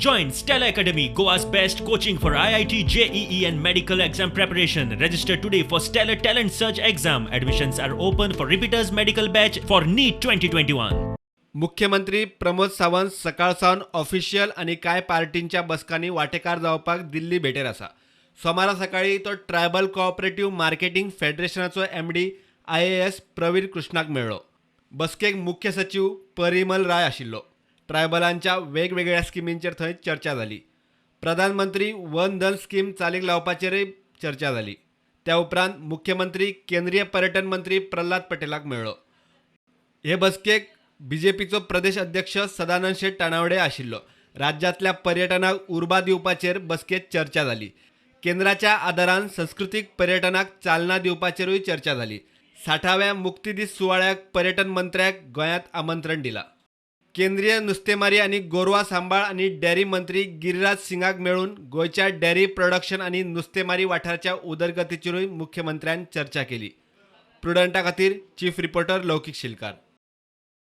Join Stellar Academy, Goa's best coaching for IIT, JEE and medical exam preparation. Register today for Stellar Talent Search exam. Admissions are open for repeaters medical batch for NEET 2021. मुख्यमंत्री प्रमोद सावंत सकाळ सावन official आनी कांय पार्टींच्या बसकांनी वांटेकार जावपाक दिल्ली भेटेर आसा. सोमारा सकाळीं तो ट्रायबल कोऑपरेटिव्ह मार्केटिंग फेडरेशनाचो एमडी आयएएस प्रवीर कृष्णाक मेळ्ळो. बसकेक मुख्य सचीव परिमल राय आशिल्लो. ट्रायबलांच्या वेगवेगळ्या स्किमींचेर थंय चर्चा जाली. प्रधानमंत्री वन धन स्कीम चालीक लावपाचेरय चर्चा जाली. त्या उपरांत मुख्यमंत्री केंद्रीय पर्यटन मंत्री प्रल्हाद पटेलाक मेळ्ळो. हे बसकेक बीजेपीचो प्रदेश अध्यक्ष सदानंद शेट तानावडे आशिल्लो. राज्यांतल्या पर्यटनाक उर्बा दिवपाचेर बसकेत चर्चा जाली. केंद्राच्या आदारान संस्कृतीक पर्यटनाक चालना दिवपाचेरूय चर्चा जाली. 60व्या मुक्ती दीस सुवाळ्याक पर्यटन मंत्र्याक गोंयांत आमंत्रण दिलां. केंद्रीय नुस्तेमारी आनी गोरवां सांबाळ आनी डेअरी मंत्री गिरीराज सिंगाक मेळून गोंयच्या डेअरी प्रोडक्शन आनी नुस्तेमारी वाठाराच्या उदरगतीचेरूय मुख्यमंत्र्यान चर्चा केली. प्रुडंटा खातीर चीफ रिपोर्टर लौकीक शिलकार.